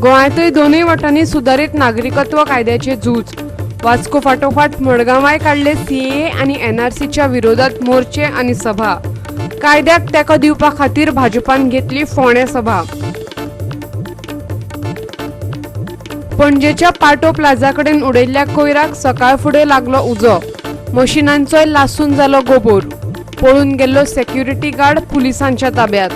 गोंयांतूय दोनूय वटांनी सुदारीत नागरिकत्व कायद्याचे झूज. वास्को फाटोफाट मडगांवाय काडले सीएए आनी एनआरसीच्या विरोधात मोर्चे आनी सभा. कायद्याक तेंको दिवपा खातीर भाजपान घेतली फोंडें सभा. पणजेच्या पाटो प्लाझा कडेन उडयल्ल्या कोयराक सकाळ फुडें लागलो उजो. मशिनांचोय लासून जालो गोबोर. पळून गेल्लो सेक्युरिटी गार्ड पुलिसांच्या ताब्यात.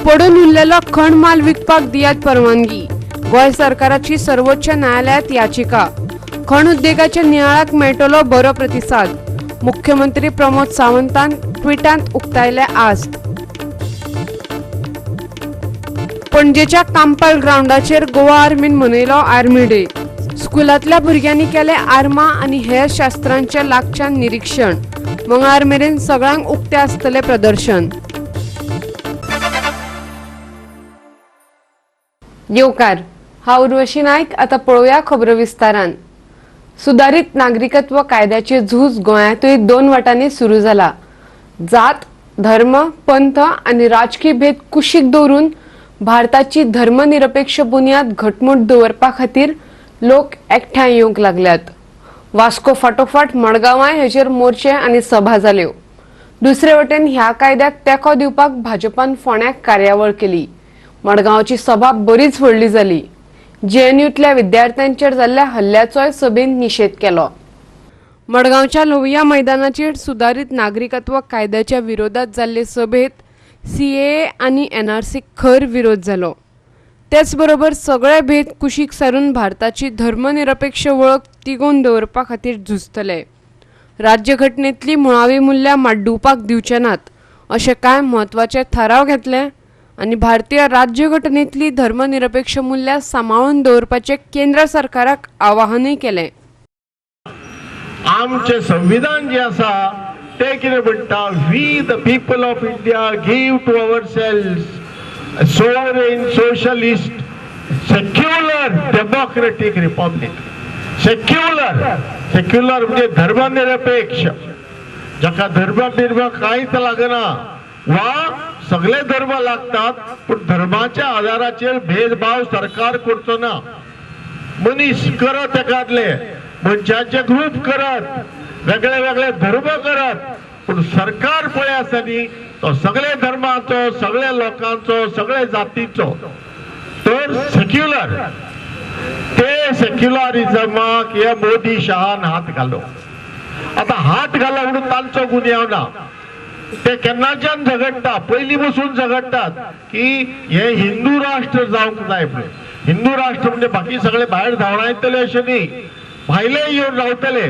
पडून उरलेलो खण माल विकपाक दियात परवानगी, गोंय सरकाराची सर्वोच्च न्यायालयात याचिका. खण उद्देगाच्या नियाळाक मेळटलो बरो प्रतिसाद, मुख्यमंत्री प्रमोद सावंतान ट्विटांत उक्तायल्या आस्त. पणजेच्या कांपाल ग्रावंडाचेर गोवा आर्मीन मनयलो आर्मी डे. स्कुलांतल्या भुरग्यांनी केलें आर्मां आनी हेर शास्त्रांचें लागच्यान निरीक्षण. मंगळार मेरेन सगळ्यांक उक्तें आसतलें प्रदर्शन. येवकार, हांव उर्वशी नायक. आतां पळोवया खबरो विस्तारान. सुदारीत नागरिकत्व कायद्याचे झूज गोंयांतूय दोन वाटांनी सुरू जाला. जात, धर्म, पंथ आनी राजकी भेद कुशीक दवरून भारताची धर्मनिरपेक्ष बुन्याद घटमूट दवरपा खातीर लोक एकठांय येवंक लागल्यात. वास्को फाटोफाट मडगांवाय हेचेर मोर्चे आनी सभा जाल्यो. दुसरे वटेन ह्या कायद्याक तेंको दिवपाक भाजपान फोंड्याक कार्यावळ केली. मडगांवची सभा बरीच व्हडली जाली. जेएनयूतल्या विद्यार्थ्यांचेर जाल्ल्या हल्ल्याचोय सभेन निशेध केलो. मडगांवच्या लोहिया मैदानाचेर सुदारीत नागरिकत्व कायद्याच्या विरोधात जाल्ले सभेत सीएए आनी एनआरसीक खर विरोध जालो. तेच बरोबर सगळे भेद कुशीक सारून भारताची धर्मनिरपेक्ष वळख तिगोवन दवरपा खातीर झुजतले, राज्यघटनेतली मुळावी मुल्यां माड्डुवपाक दिवचे नात अशे कांय म्हत्वाचे थाराव घेतले आनी भारतीय राज्यघटनेतली धर्मनिरपेक्ष मुल्यां सांबाळून दवरपाचें केंद्र सरकाराक आवाहनूय केलें. आमचें संविधान जें आसा तें कितें म्हणटा, we the people of India give to ourselves sovereign, socialist, secular, democratic republic. Secular, secular म्हणजे धर्मनिरपेक्ष, जाका धर्म बिर्म कांयच लागना वा सगळे धर्म लागतात, पूण धर्माच्या आधाराचेर भेदभाव सरकार करचो ना. मनीस करत एकादले मनशाचे ग्रूप करत, वेगळे वेगळे धर्म करत, पूण सरकार पळय आसा न्ही तो सगळे धर्माचो, सगळ्या लोकांचो, सगळे जातीचो, तर सेक्युलर. ते सेक्युलरिझमाक हे मोदी शहान हात घालो. आता हात घाला म्हणून तांचो गुन्यांव ना. ते केन्नाच्यान झगडटा, पयलीं बसून झगडटात की हे हिंदू राष्ट्र जावंक जाय पळय. हिंदू राष्ट्र म्हणजे बाकी सगळे भायर धांवडायतले अशें न्ही, भायले येवन रावतले,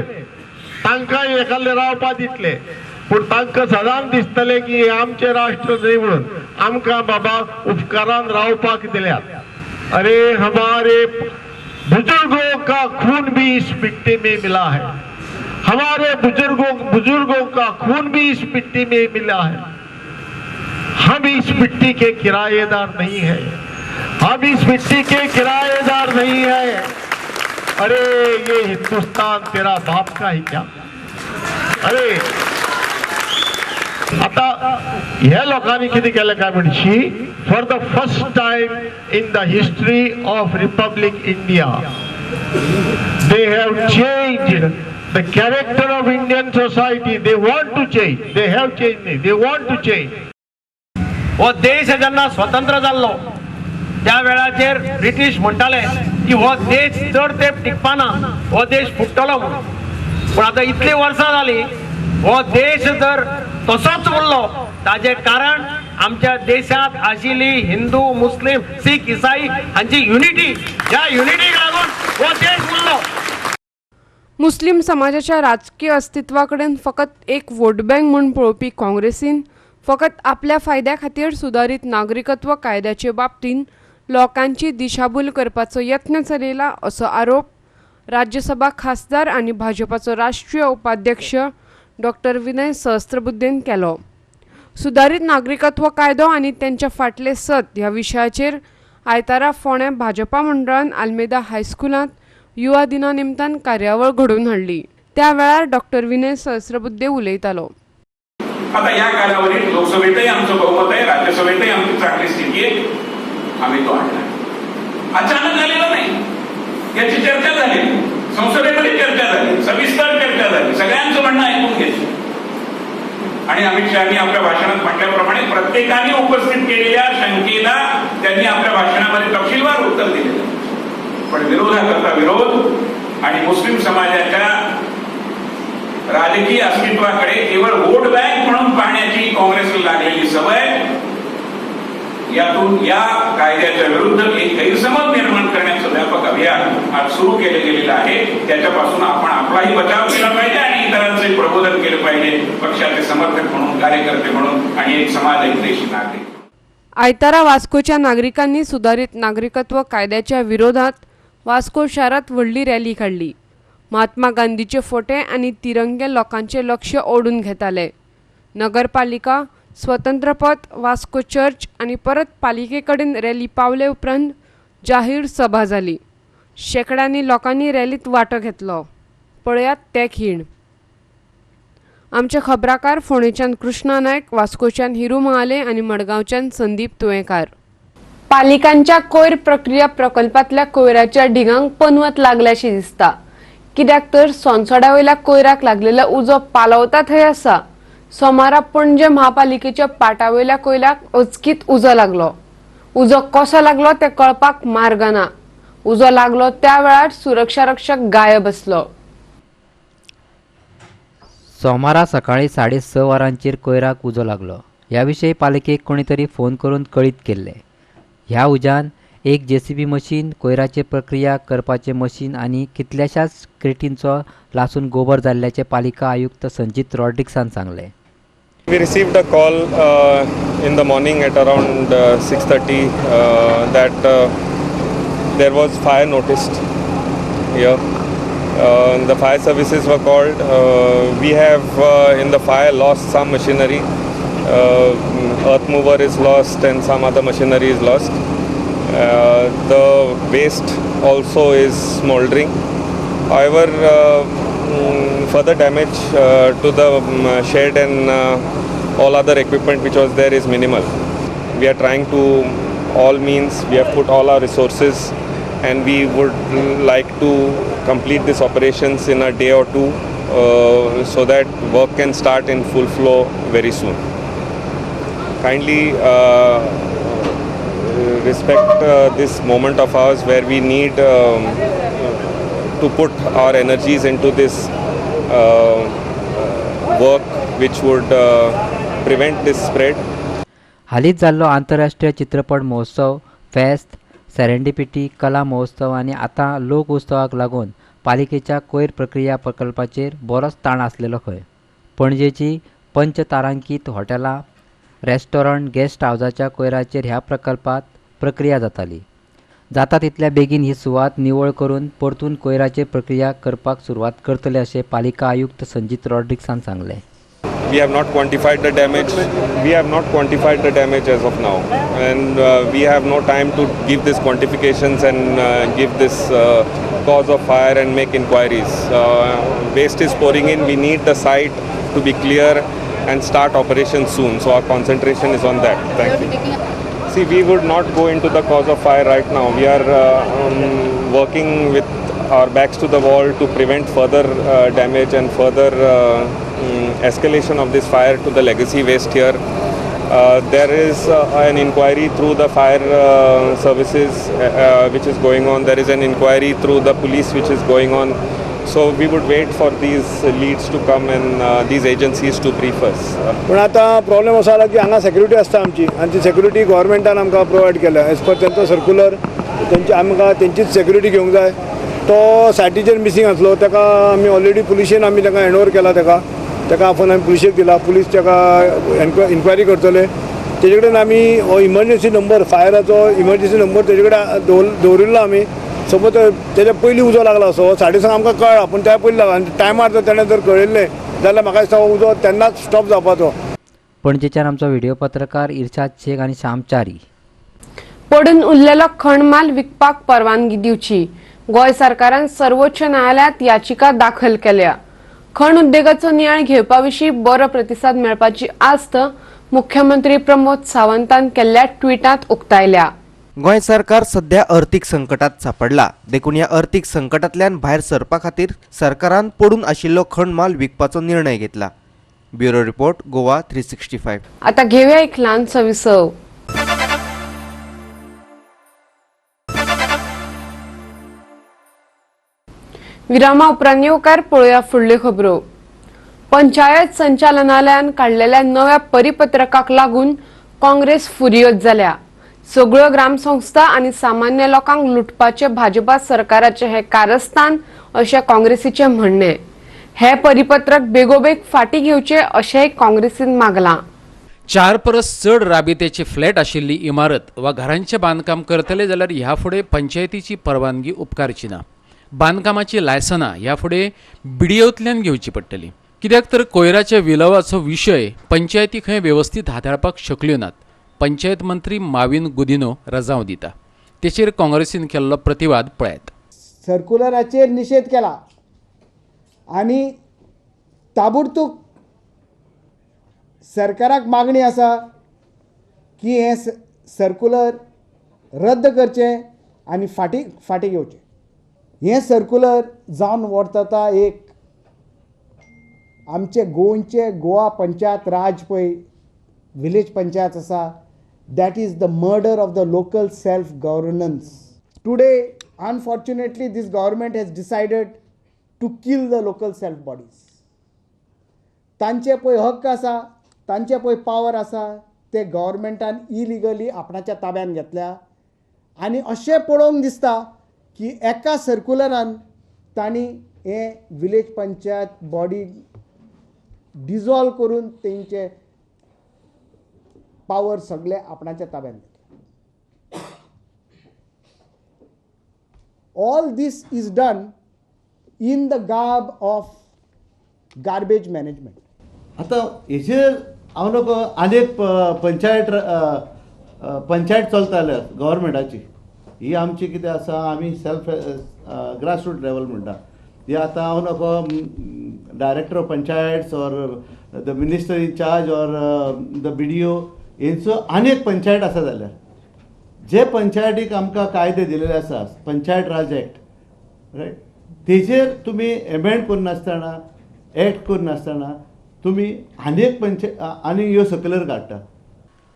तांकां एकादले रावपा दितले, पूण तांकां सदांच दिसतले की हे आमचें राष्ट्र न्ही म्हणून आमकां बाबा उपकारान रावपाक दिल्यात. अरे, हमारे बुजुर्गों का खून भी इस मिट्टी में मिला है, हमारे बुजुर्गों बुजुर्गों का खून भी इस मिट्टी में मिला है. हम इस मिट्टी के किराएदार नहीं है, हम इस मिट्टी के किराएदार नहीं है. अरे, ये हिंदुस्तान तेरा बाप का है क्या? अरे, आता ह्या लोकांनी कितें केलें काय म्हणशी, for the first time in the history of Republic India, they have changed the character of Indian society. They want to change. They have changed it. They want to change. हो देश जेन्ना स्वतंत्र जाल्लो त्या वेळाचेर ब्रिटीश म्हणटाले की हो देश चड तेंप टिकपाना, हो देश फुट्टलो म्हणून. पूण आतां इतलीं वर्सां जालीं, हो देश जर तसोच उरलो ताजें कारण आमच्या देशांत आशिल्ली हिंदू, मुस्लीम, सीख, इसाई हांची युनिटी. ह्या युनिटीक लागून हो देश उरलो. मुस्लीम समाजाच्या राजकीय अस्तित्वा कडेन फकत एक वोट बँक म्हूण पळोवपी काँग्रेसीन फकत आपल्या फायद्या खातीर सुदारीत नागरिकत्व कायद्याचे बाबतींत लोकांची दिशाभूल करपाचो यत्न चलयला असो आरोप राज्यसभा खासदार आनी भाजपाचो राष्ट्रीय उपाध्यक्ष डॉक्टर विनय सहस्त्रबुद्धेन केलो. सुदारीत नागरिकत्व कायदो आनी तेंच्या फाटले सत ह्या विशयाचेर आयतारा फोंडें भाजपा मंडळान आल्मेदा हायस्कुलांत युवा दिना निमतान कार्यावळ घडोवन हाडली. त्या वेळार डॉक्टर विनय सहस्रबुद्धे उलयतालो. आता या कालावधीत लोकसभेतही आमचं बहुमत आहे, राज्यसभेतही आमची चांगली स्थिती आहे, आम्ही तो आणला. अचानक आलेला नाही. याची चर्चा झाली, संसदेमध्ये चर्चा झाली, सविस्तर चर्चा झाली, सगळ्यांचं म्हणणं ऐकून घेतलं आणि अमित शहानी आपल्या भाषणात म्हटल्याप्रमाणे प्रत्येकाने उपस्थित केलेल्या शंकेला त्यांनी आपल्या भाषणामध्ये तपशीलवार उत्तर दिलेलं. पण विरोधाकरता विरोध आणि मुस्लिम समाजाच्या राजकीय अस्तित्वाकडे केवळ वोट बँक म्हणून पाहण्याची काँग्रेसला लागलेली सवय, यातून या कायद्याच्या विरुद्ध एक गैरसमज निर्माण करण्याचं व्यापक अभियान आज सुरू केलं गेलेलं आहे. त्याच्यापासून आपण आपलाही बचाव केला पाहिजे आणि इतरांचे प्रबोधन केलं पाहिजे, पक्षाचे समर्थक म्हणून, कार्यकर्ते म्हणून आणि एक समाज हितैषी नागरिक. आयतारा वास्कोच्या नागरिकांनी सुधारित नागरिकत्व कायद्याच्या विरोधात वास्को शारात व्हडली रॅली काडली. महात्मा गांधीचे फोटे आनी तिरंगे लोकांचे लक्ष ओडून घेताले. नगरपालिका, स्वतंत्रपथ, वास्को चर्च आनी परत पालिके कडेन रॅली पावले उपरांत जाहीर सभा जाली. शेकड्यांनी लोकांनी रॅलीत वांटो घेतलो. पळयात ते खीण. आमचे खबराकार फोंडेच्यान कृष्णा नायक, वास्कोच्यान हिरू महाले आनी मडगांवच्यान संदीप तुयेंकार. पालिकांच्या कोयर प्रक्रिया प्रकल्पांतल्या कोयराच्या ढिगांक पनवत लागल्याशी दिसता, कित्याक तर सोनसड्या वयल्या कोयराक लागलेलो उजो पालवता थंय आसा. सोमारा पणजे म्हापालिकेच्या पाटावयल्या कोयराक अचकीत उजो लागलो. उजो कसो लागलो तें कळपाक मार्ग ना. उजो लागलो त्या वेळार सुरक्षा रक्षक गायब आसलो. सोमारा सकाळी 6:30 वरांचेर कोयराक उजो लागलो. ह्या विशीं पालिकेक कोणी तरी फोन करून कळीत केल्लें. ह्या उज्यान एक जेसीबी मशीन, कोयराची प्रक्रिया करपाचें मशीन आनी कितल्याशाच क्रेटींचो लासून गोबर जाल्ल्याचें पालिका आयुक्त संजीत रॉड्रिक्सान सांगलें. We received a call in the morning at around 6:30 that there was fire noticed here. The fire services were called. We have in the fire lost some machinery. Earth mover is lost and some other machinery is lost. The waste also is smoldering. However, further damage to the shed and all other equipment which was there is minimal. We are trying to all means, we have put all our resources and we would like to complete this operations in a day or two so that work can start in full flow very soon. Kindly respect this moment of ours where we need to put our energies into this work which would prevent this spread. हालींच जाल्लो आंतरराष्ट्रीय चित्रपट महोत्सव, फेस्त, serendipity कला महोत्सव आनी आतां लोक उत्सवाक लागून पालिकेच्या कोयर प्रक्रिया प्रकल्पाचेर बरोच ताण आसलेलो खंय. पणजेची पंचतारांकीत हॉटेलां, रेस्टॉरंट, गेस्ट हावजाच्या कोयराचेर ह्या प्रकल्पात प्रक्रिया जाताली. जाता तितल्या बेगीन ही सुवात निवळ करून परतून कोयराचेर प्रक्रिया करपाक सुरवात करतले अशें पालिका आयुक्त संजीत रॉड्रिक्सान सांगलें. We have not quantified the damage. We have not quantified the damage as of now, and we have no time to give this quantifications and give this cause of fire and make inquiries. Waste is pouring in. We need the site to be clear and start operation soon. So our concentration is on that. Thank you. See, we would not go into the cause of fire right now. We are working with our backs to the wall to prevent further damage and further escalation of this fire to the legacy waste here. There is an inquiry through the fire services which is going on. There is an inquiry through the police which is going on. So we would wait for these leads to come and these agencies to brief us. पूण आतां problem असो जाला की हांगा security आसता आमची आनी ती सेक्युरिटी गव्हर्मेंटान आमकां प्रोवायड केल्या एज पर तेंचो सर्कुलर. तेंची आमकां तेंचीच सेक्युरिटी घेवंक जाय. तो सायटीचेर मिसींग आसलो. ताका आमी ऑलरेडी पुलिशेन आमी ताका हँड केला. ताका आफोवन आमी पुलिशेक दिला. पुलीस ताका इन्क्वायरी करतले. तेजे कडेन आमी हो इमर्जन्सी नंबर, फायराचो इमर्जन्सी नंबर तेजे कडेन दवरिल्लो आमी. सपोज तेज्या पयलीं उजो लागला असो 6:30 आमकां कळ्ळा, पूण त्या पयलीं लागला आनी टायमार जर तेणें जर कळयल्लें जाल्यार म्हाका दिसता हो उजो तेन्नाच स्टॉप जावपाचो. पणजेच्यान आमचो व्हिडिओ पत्रकार इर्शाद शेख आनी श्याम च्यारी. पडून उरलेलो खणमाल विकपाक परवानगी दिवची. गोंय सरकारान सर्वोच्च न्यायालयात याचिका दाखल केल्या. खण उद्देगाचो नियाळ घेवपा विशीं बरो प्रतिसाद मेळपाची आस्त मुख्यमंत्री प्रमोद सावंतान केल्ल्या ट्विटांत उक्तायल्या. गोंय सरकार सध्या अर्थीक संकटात सापडला देखून ह्या अर्थीक संकटांतल्यान भायर सरपा खातीर सरकारान पडून आशिल्लो खण माल विकपाचो निर्णय घेतला. Bureau report, Goa 365. आता घेऊया एक ल्हानसो विसव. विरामा उपरांत येवकार. पळोवया फुडल्यो खबरो. पंचायत संचालनालयान काडलेल्या नव्या परिपत्रकाक लागून काँग्रेस फुरियोज जाल्या. सगळ्यो ग्रामसंस्था आनी सामान्य लोकांक लुटपाचे भाजपा सरकाराचे हे कारस्थान अशें काँग्रेसीचें म्हणणें. हे परिपत्रक बेगोबेग फाटीं घेवचें अशेंय काँग्रेसीन मागलां. 4 परस चड राबित्याची फ्लॅट आशिल्ली इमारत वा घरांचें बांदकाम करतले जाल्यार ह्या फुडें पंचायतीची परवानगी उपकारची ना. बांदकामाची लायसनां ह्या फुडें बीडीओंतल्यान घेवची पडटली. कित्याक तर कोयराच्या विलवाचो विशय पंचायती खंय वेवस्थीत हाताळपाक शकल्यो नात. पंचायत मंत्री माविन गुदिनो रजांव दिता. तेचेर काँग्रेसीन केल्लो प्रतिवाद पळयात. सर्कुलराचेर निशेध केला आनी ताबडतोब सरकाराक मागणी आसा की हें सर्कुलर रद्द करचें आनी फाटीं फाटीं घेवचें. हें सर्कुलर जावन वर्तता एक आमचे गोंयचे गोवा पंचायत राज पळय विलेज पंचायत आसा, that is the murder of the local self governance. Today unfortunately this government has decided to kill the local self bodies. तांचे पळय हक्क आसा, तांचे पळय पावर आसा, ते गव्हर्मेंटान इलिगली आपणाच्या ताब्यान घेतल्या आनी अशें पळोवंक दिसता की एका सर्कुलरान तांणी हें विलेज पंचायत बॉडी डिजॉल्व करून तेंचे पावर सगळे आपणाच्या ताब्यान घेतले. All this is done in the garb of garbage management. आतां हेजेर हांव नको आनी एक पंचायत पंचायत चलता जाल्यार गव्हर्मेंटाची ही आमची कितें आसा, आमी सेल्फ ग्रासरूट लेवल म्हणटा ही. आतां हांव नको director of panchayats or the minister in charge or the BDO हेंचो आनी एक पंचायत आसा जाल्यार जे पंचायतीक आमकां कायदे दिलेले आसा, पंचायत राज एक्ट, रायट, तेजेर तुमी एमेंड करनासतना, एक्ट करनासतना तुमी आनी एक पंचायत आनी ह्यो सर्कुलर काडटा.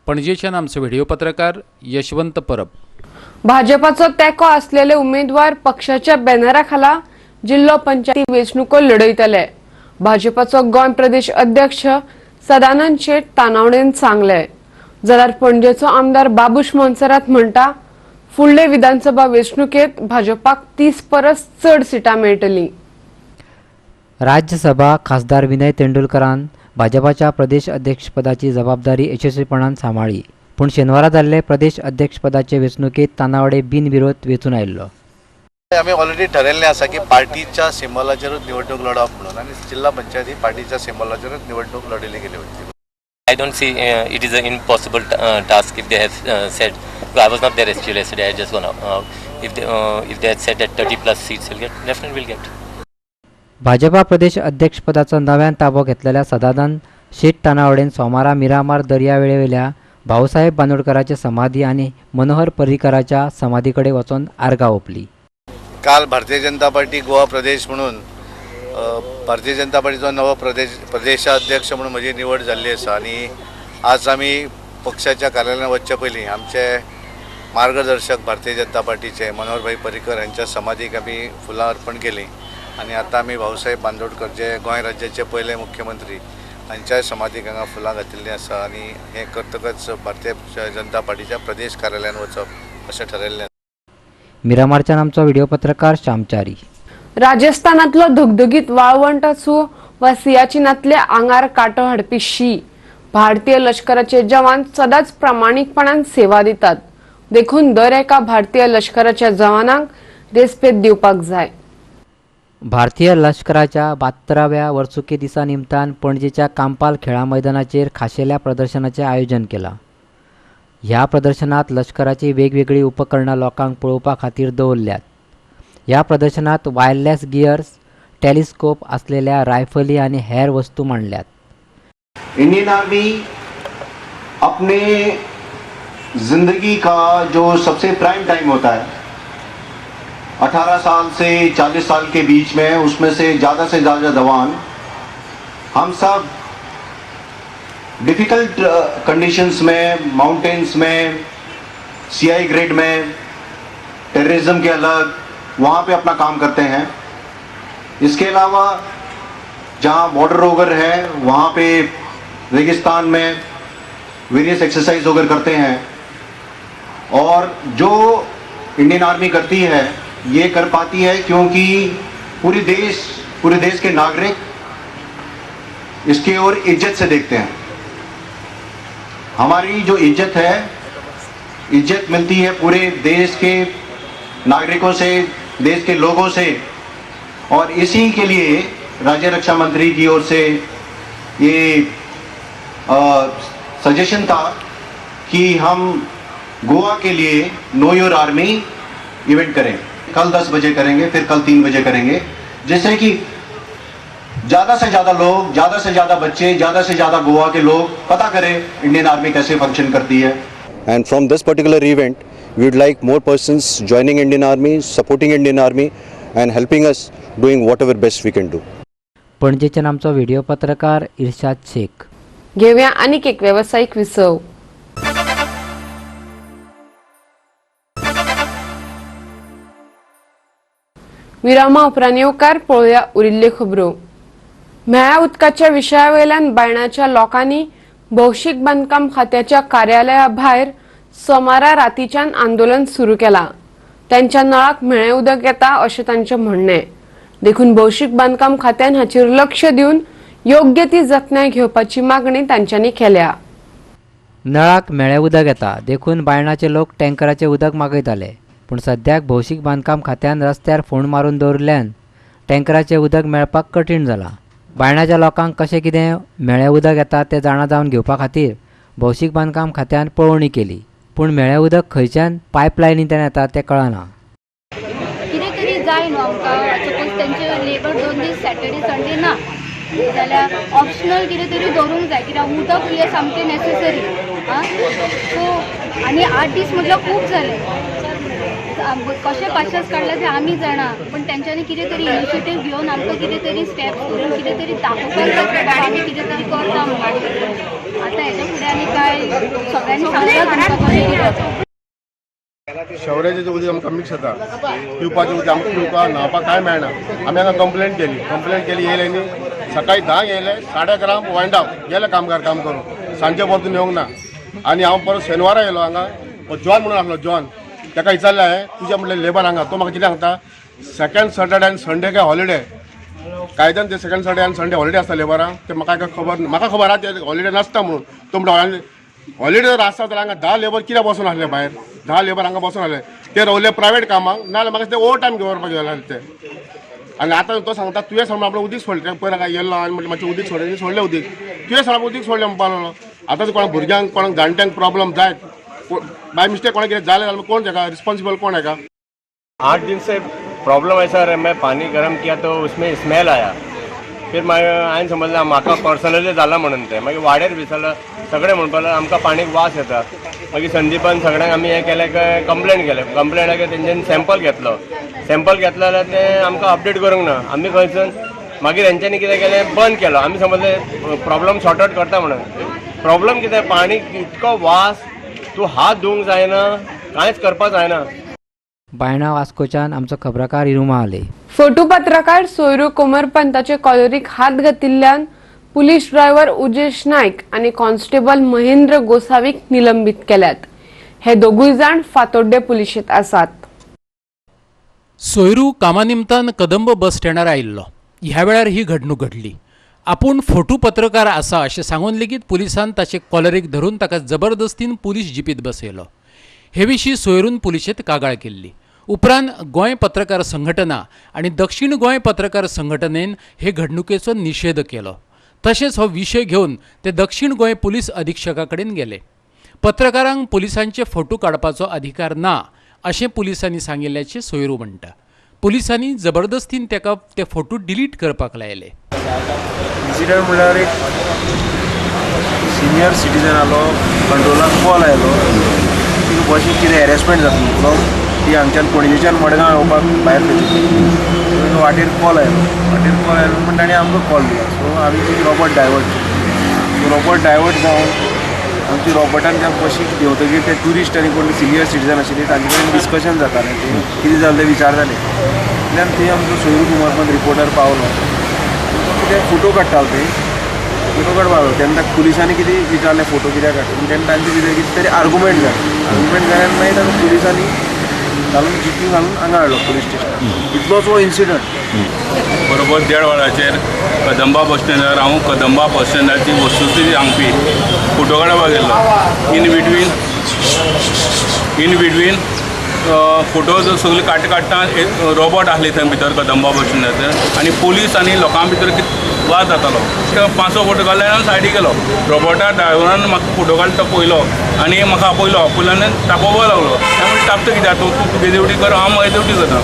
पणजेच्यान आमचो व्हिडिओ पत्रकार यशवंत परब. भाजपाचो तेंको असलेले उमेदवार पक्षाच्या बॅनरा खाला जिल्लो पंचायती वेंचणुको लढयतले. भाजपाचो गोंय प्रदेश अध्यक्ष सदानंद शेट तानावडेन सांगले. जाल्यार पणजेचो आमदार बाबूश मोन्सेरात म्हणटा, फुडले विधानसभा वेंचणुकेत भाजपाक 30 परस चड सिटां मेळटली. राज्यसभा खासदार विनय तेंडुलकरान भाजपाच्या प्रदेश अध्यक्षपदाची जबाबदारी यशस्वीपणान सांबाळ्ळी. पूण शेनवारा जाल्ले प्रदेश अध्यक्षपदाचे वेंचणुकेत तानावडे बिनविरोध वेंचून आयिल्लो. आमी ऑलरेडी ठरयल्लें आसा की पार्टीच्या सिंबलाचेरूच निवडणूक लढप म्हणून आनी जिल्हा पंचायत ही पार्टीच्या सिंबलाचेरूच निवडणूक लढयली गेली वयतली. I don't see it is an impossible task if they have said. I was not there actually yesterday. I just gone out. If they had said that 30 plus seats will get, definitely will get. Bhajpa Pradesh अध्यक्षपदाचो नव्यान ताबो घेतलेल्या सदानंद शेट तानावडेन सोमारा मिरामार दर्यावेळेवेल्या भाऊसाहेब बांदोडकराचे समाधी आनी मनोहर पर्रीकराच्या समाधी कडेन वचून आर्गां ओंपली. काल भारतीय जनता पार्टी गोवा प्रदेश म्हणून भारतीय जनता पार्टीचो नवो प्रदेशाध्यक्ष म्हणून म्हजी निवड जाल्ली आसा आनी आज आमी पक्षाच्या कार्यालयांत वचचे पयलीं आमचे मार्गदर्शक भारतीय जनता पार्टीचे मनोहर भाई पर्रीकर हांच्या समाधीक आमी फुलां अर्पण केलीं आनी आतां आमी भाऊसाहेब बांदोडकर जे गोंय राज्याचे पयले मुख्यमंत्री हांच्याय समाधीक हांगा फुलां घातिल्लीं आसा आनी हें करतकच भारतीय जनता पार्टीच्या प्रदेश कार्यालयांत वचप अशें ठरयल्लें. मिरामारच्यान आमचो व्हिडिओ पत्रकार श्यामचारी. राजस्थानातलो धगधगीत वाळवंट आसूं वा सियाचिनातले आंगार कांटो हाडपी शी, भारतीय लष्कराचे जवान सदांच प्रामाणीकपणान सेवा दितात. देखून दर एका भारतीय लष्कराच्या जवानांक रेस्पेद दिवपाक जाय. भारतीय लष्कराच्या 72व्या वर्सुकी दिसा निमतान पणजेच्या कांपाल खेळां मैदानाचेर खाशेल्या प्रदर्शनाचें आयोजन केलां. ह्या प्रदर्शनात लष्कराची वेगवेगळीं उपकरणां लोकांक पळोवपा खातीर दवरल्यात. ह्या प्रदर्शनात वायरलेस गियर्स, टेलिस्कोप आसलेल्या रायफली आनी हेर वस्तू मांडल्यात. इंडियन आर्मी अपने जिंदगी का जो सबसे प्राइम टाइम होता है 18 साल से 40 साल के बीच में, उसमें से ज़्यादा जवान हम सब डिफ़िकल्ट कंडीशंस में, माउंटेन्स में, सीआई ग्रेड में, टेररिज्म के अलग वहाँ पे अपना काम करते हैं. इसके अलावा जहाँ बॉर्डर रोगर है वहाँ पे रेगिस्तान में वेरियस एक्सरसाइज वगैरह करते हैं. और जो इंडियन आर्मी करती है ये कर पाती है क्योंकि पूरे देश के नागरिक इसकी ओर इज्जत से देखते हैं. हमारी जो इज्जत है, इज्जत मिलती है पूरे देश के नागरिकों से, देश के लोगों से. और इसी के लिए राज्य रक्षा मंत्री की ओर से ये सजेशन था कि हम गोवा के लिए नो your army event करें. कल 10 बजे करेंगे, फिर कल 3 बजे करेंगे, जिससे कि ज़्यादा से ज़्यादा लोग, ज़्यादा से ज़्यादा बच्चे, ज़्यादा से ज़्यादा गोवा के लोग पता करें इंडियन आर्मी कैसे फंक्शन करती है. And from this particular event we would like more persons joining Indian Army, supporting Indian Army and helping us doing whatever best we can do. पणजेच्यान आमचो व्हिडिओ पत्रकार इर्शाद शेख. घेऊया आनीक एक वेवसायीक विसव. विरामा उपरांत येवकार पळोवया उरिल्ल्यो खबरो. म्हेळ्या उदकाच्या विशया वयल्यान बायणाच्या लोकांनी भौशीक बांदकाम खात्याच्या कार्यालया भायर सोमारा रातीच्यान आंदोलन सुरू केलां. तांच्या नळाक म्हेळें उदक येता अशें तांचें म्हणणें. देखून भौशीक बांदकाम खात्यान हाचेर लक्ष दिवन योग्य ती जतनाय घेवपाची मागणी तांच्यांनी केल्या. नळाक म्हेळें उदक येता देखून बायणाचे लोक टँकराचें उदक मागयताले, पूण सद्याक भौशीक बांदकाम खात्यान रस्त्यार फोंड मारून दवरिल्ल्यान टँकराचें उदक मेळपाक कठीण जालां. बायणाच्या लोकांक कशें कितें म्हेळें उदक येता तें जाणा जावन घेवपा खातीर भौशीक बांदकाम खात्यान पळोवणी केली, पूण म्हेळें उदक खंयच्यान पायपलायनींतल्यान येता तें कळना. कितें तरी जाय न्हू आमकां. सपोज तेंचे लेबर 2 दीस सॅटर्डे संडे ना जाल्यार ऑप्शनल कितें तरी दवरूंक जाय, कित्याक उदक हें सामकें नॅसेसरी. आं, सो आनी 8 दीस म्हटल्यार खूब जाले. कशें पाशेस काडला ते आमी जाणा, पण तेंच्यांनी कितें तरी इनिशिएटीव घेवन आमकां कितें तरी स्टेप्स करून कितें तरी दाखोवपाक जाय बाबा आमी कितें तरी करता म्हणून. आतां हेच्या फुडें आनी काय सगळ्यांनी सांगता तुमकां कशें कितें. शवऱ्याचें उदक आमकां मिक्स जाता, पिवपाचें उदक आमकां पिवपाक न्हांवपाक कांय मेळना. आमी हांगा कंप्लेंट केली, येयले न्ही सकाळीं 10 येयले, 11:30 वायंड अप गेले कामगार काम करून, सांजे परतून येवंक ना. आनी हांव परत शेनवारा येयलो हांगा, जॉन म्हणून आसलो, जॉन ताका विचारलें हांवें तुजें म्हणलें लेबर हांगा, तो म्हाका कितें सांगता सेकंड सॅटर्डे आनी संडे काय हॉलिडे, कायद्यान ते सेकंड सॅटर्डे आनी संडे हॉलिडे आसता लेबरांक, ते म्हाका काय खबर, म्हाका खबर आहा ते हॉलिडे नासता म्हणून. तो म्हणटा हॉलिडे जर आसता जाल्यार हांगा 10 लेबर कित्याक बसून आसले भायर, 10 लेबर हांगा बसून आसले, ते रावले प्रायवेट कामाक, नाजाल्यार म्हाका ते ओवर टायम घेवपाक गेले ते. आनी आतां तो सांगता तुवें समज आपणें उदीक सोडलें, पयर हांगा येयलो आनी म्हणलें मातशें उदीक सोडलें, सोडलें उदीक, तुवें समज उदीक सोडलें म्हणपाक लागलो. आतां कोणा भुरग्यांक कोणाक जाणट्यांक प्रॉब्लम जायत, बाय मिस्टेक कोणाक कितें जालें जाल्यार कोण ताका रिस्पॉन्सिबल कोण हाका. 8 दिन से प्रॉब्लम है सर. मैं पानी गरम किया तो उसमें स्मेल आया, फिर मागीर हांवें समजलें म्हाका पर्सनली जाला म्हणून तें. मागीर वाड्यार विचारलं, सगळे म्हणपाक लागले आमकां पाणीक वास येता. मागीर संदीपान सगळ्यांक आमी हें केलें काय कंप्लेन केलें, कंप्लेन केलें, तेंच्यांनी सॅम्पल घेतलो, सॅम्पल घेतलो जाल्यार तें आमकां अपडेट करूंक ना. आमी खंयसून मागीर हेंच्यांनी कितें केलें बंद केलो. आमी समजलें प्रॉब्लम सॉर्ट आवट करता म्हणून. प्रॉब्लम कितें, पाणी इतको वास, तूं हात धुवंक जायना, कांयच करपाक जायना. बायणा वास्कोच्यान आमचो खबराकार इरू महाले. फोटो पत्रकार सोयरू कोमरपंताचे कॉलरीक हात घातिल्ल्यान पुलीस ड्रायव्हर उजेश नायक आनी कॉन्स्टेबल महेंद्र गोसावीक निलंबीत केल्यात. हे दोगूय जाण फातोड्डे पुलिशेंत आसात. सोयरू कामा निमतान कदंब बस स्टँडार आयिल्लो. ह्या वेळार ही घडणूक घडली. आपूण फोटो पत्रकार आसा अशें सांगून लेगीत पुलिसान ताचे कॉलरीक धरून ताका जबरदस्तीन पुलीस जिपीत बसयलो. हे विशीं सोयरून पुलिशेंत कागाळ केल्ली. उपरांत गोंय पत्रकार संघटना आनी दक्षिण गोंय पत्रकार संघटनेन हे घडणुकेचो निशेध केलो. तशेंच हो विशय घेवन ते दक्षिण गोंय पुलीस अधिक्षका कडेन गेले. पत्रकारांक पुलिसांचे फोटो काडपाचो अधिकार ना अशें पुलिसांनी सांगिल्ल्याचें सोयरू म्हणटा. पुलिसांनी जबरदस्तीन ताका ते फोटो डिलीट करपाक लायले. इन्सिडंट म्हणल्यार एक सिनियर सिटीजन आलो, कंट्रोलाक कॉल आयलो की बशीक कितें हॅरेसमेंट जाता फ्रॉम ती हांगच्यान पणजेच्यान मडगांव येवपाक भायर सरली. वाटेर कॉल आयलो, वाटेर कॉल आयलो म्हण ताणें आमकां कॉल दिलो. सो आमी ती रोबोट डायवर्ट केली. रोबोट डायवर्ट जावन आमची रोबोटान त्या बशीक देंवतकीर ते ट्युरिस्ट आनी कोण सिनियर सिटीजन आशिल्ले तांचे कडेन डिस्कशन जातालें, ते कितें जालें तें विचारताले. इतल्यान थंय आमचो सोयरू कुमार रिपोर्टर पावलो, तो कितें फोटो काडटालो, ते फोटो काडपाक लागलो. तेन्ना पुलिसांनी कितें विचारलें फोटो कित्याक काडटा, तेन्ना तांचे भितर कितें तरी आर्गुमेंट जालें. आर्गुमेंट जाल्यान मागीर ताका पुलिसांनी घालून जिपी घालून हांगा हाडलो पुलीस स्टेशनार. इतलोच हो इन्सिडंट. बरोबर 1:30 वरांचेर कदंबा बस स्टँडार हांव कदंबा बस स्टँडाची वस्तुस्थिती सांगपी फोटो काडपाक गेल्लो. इन बिटवीन फोटो सगळे काडटा काडटा एक रोबोट आसले थंय भितर कदंबा बस स्टँडाचेर आनी पोलीस आनी लोकां भितर वाद जातालो. 500 फोटो काडले आनी सायडीक गेलो. रोबोटा ड्रायव्हरान म्हाका फोटो काडटा पळयलो आनी म्हाका आपयलो, आपयलो आनी तापोवपाक लागलो. हांवें तापता कित्याक, तूं तुगे ड्युटी कर, हांव म्हजी ड्युटी करता.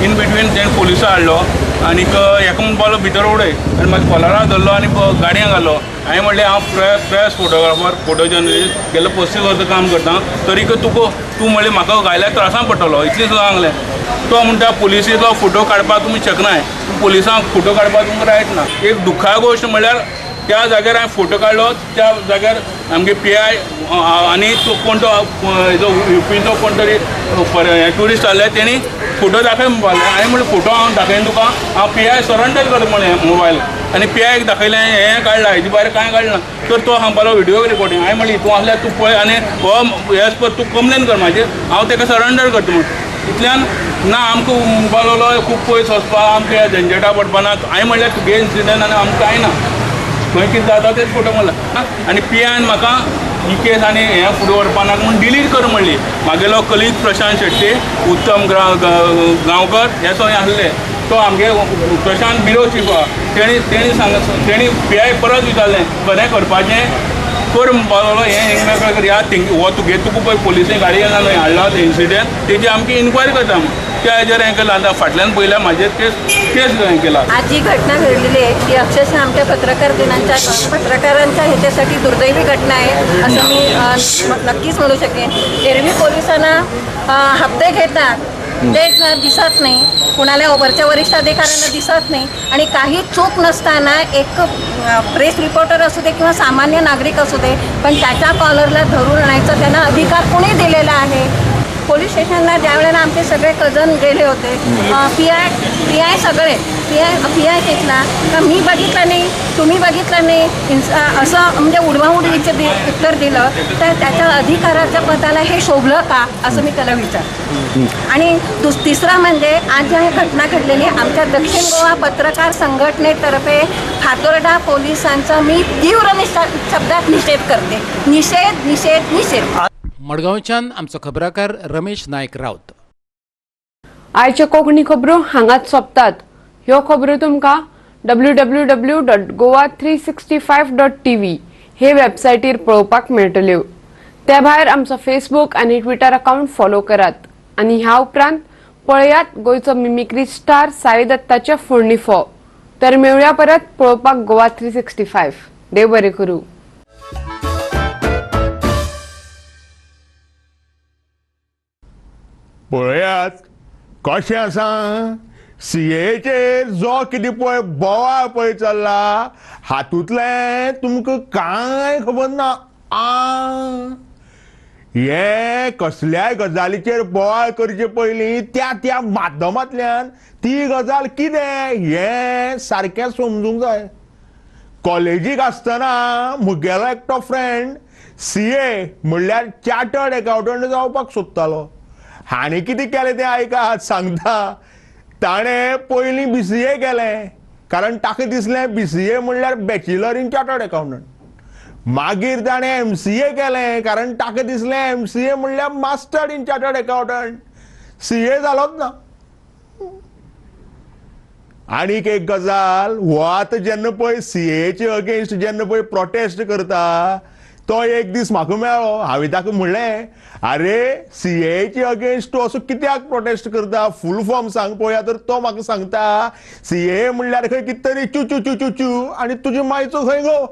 इन बिटवीन तेणें पोलिसां हाडलो आनीक हेका म्हणपाक लागलो भितर उडय आनी मागीर कॉलरा धरलो आनी गाडयेन घालो. हांवें म्हणलें हांव प्रेस फोटोग्राफर, फोटो जर्नलिस्ट, गेल्ले 35 वर्सां काम करता, तरीक तुका तूं म्हणलें म्हाका घायल्यार त्रासान पडटलो इतलें सुद्दां सांगलें. तो म्हणटा पुलिसेचो फोटो काडपाक तुमी शकनाय, पुलिसांक फोटो काडपाक तुमकां रायट ना. एक दुख्खा गोश्ट म्हणल्यार त्या जाग्यार हांवें फोटो काडलो, त्या जाग्यार आमगे पी I आनी तो कोण तो हेजो युपीचो कोण तरी ट्युरिस्ट आसले, तेणी फोटो दाखय म्हणपाक लागले. हांवें म्हणलें फोटो हांव दाखयना तुका, हांव पी I surrender करता म्हणलें मोबायल. आनी पी आयक दाखयलें, हें काडलां, हेजे भायर कांय काडना. तर तो सांगपाक लागलो व्हिडियो रिकॉर्डिंग. हांवें म्हणलें तूं आसल्यार तूं पळय आनी हो एज पर तूं कंप्लेन कर म्हाजेर, हांव ताका सरंडर करता म्हूण. इतल्यान ना आमकां म्हणपाक लागलो खूब पयस वचपाक, आमकां ह्या झंझटा पडपा ना. हांवें म्हणल्यार तुगे इन्सिडंट आनी आमकां कांय ना, खंय कितें जाता तेच फोटो मारला. आनी पी आयन म्हाका ही केस आनी हें फुडें व्हरपा नाका म्हूण डिलीट कर म्हणली. म्हागेलो कलीग प्रशांत शेट्टी, उत्तम गांवकर हे सगळे आसले. तो आमगे प्रशांत बिरो चीफ आहा, तेणी सांग, तेणी पी I परत विचारलें खरें करपाचें कर म्हणपाक लागलो. हें हिंगा कर ह्या थिंग हो तुगे तुका पळय पोलिसे गाडी येना न्हय हाडला इन्सिडंट, तेजी आमची इन्क्वायरी करता म्हूण. त्या हेजेर हें केलां. आतां फाटल्यान पळयल्यार म्हाजेर केस हें केला. आज जी घटना घडलेली आहे ती अक्षरशः आमच्या पत्रकार दिनांच्या पत्रकारांच्या ह्याच्यासाठी दुर्दैवी घटना आहे असं मी नक्कीच म्हणू शकेन. एरवी पोलिसांना हप्ते घेतात ते दिसत नाही, कुणाला वरच्या वरिष्ठ अधिकाऱ्यांना दिसत नाही आणि काही चूक नसताना एक प्रेस रिपोर्टर असू दे किंवा सामान्य नागरिक असू दे, पण त्याच्या कॉलरला धरून आणायचा त्यांना अधिकार कोणी दिलेला आहे? पोलीस स्टेशनला ज्या वेळेला आमचे सगळे कजन गेले होते, पी I सगळे पी I तिथला का मी बघितलं नाही, तुम्ही बघितलं नाही, असं म्हणजे उडवाउडवीचं उत्तर दिलं, तर त्याच्या अधिकाराच्या पदाला हे शोभलं का असं मी त्याला विचारते. आणि तिसरं म्हणजे आज ज्या घटना घडलेली आमच्या दक्षिण गोवा पत्रकार संघटनेतर्फे फातोर्डा पोलिसांचा मी तीव्र शब्दात निषेध करते. निषेध निषेध निषेध. मडगांवच्यान आमचो खबराकार रमेश नायक राऊत. आयच्यो कोंकणी खबरो हांगाच सोंपतात. ह्यो खबरो तुमकां www.goa365.tv हे वेबसायटीर पळोवपाक मेळटल्यो. ते भायर आमचो फेसबूक आनी ट्विटर अकावंट फॉलो करात आनी ह्या उपरांत पळयात गोंयचो मिमिक्री स्टार साई दत्ताचे फोडणी फो. तर मेळुया परत पळोवपाक गोवा 365. देव बरें करूं. पळयात कशें आसा सीएचेर जो कितें पळय बोवाळ पळय चल्ला, हातूंतलें तुमकां कांय खबर ना. हे कसल्याय गजालीचेर बोवाळ करचे पयलीं त्या त्या माध्यमांतल्यान ती गजाल कितें हें सारकें समजूंक जाय. कॉलेजीक आसतना म्हगेलो एकटो फ्रेंड सीए म्हणल्यार चार्टर्ड एकावंटंट जावपाक सोदतालो. हाणें कितें केलें तें आयकात सांगता. ताणें पयलीं BCA केलें, कारण ताका दिसलें BCA म्हणल्यार बॅचलर इन चार्टर्ड अकावंटंट. मागीर ताणें MCA केलें, कारण ताका दिसलें MCA म्हणल्यार master in chartered accountant. CA जालोच ना. आनीक एक गजाल, हो आतां जेन्ना पळय सीएचे अगेन्स्ट जेन्ना पळय प्रोटेस्ट करता, तो तो एक दीस म्हाका मेळ्ळो. हांवें ताका म्हणलें, अरे सीएएचे अगेन्स्ट तूं असो कित्याक प्रोटेस्ट करता, फूल फॉर्म सांग पळोवया. तर तो म्हाका सांगता, सीएए म्हणल्यार खंय कितें तरी चू चू चू चू चू आनी तुजे मायचो खंय गो.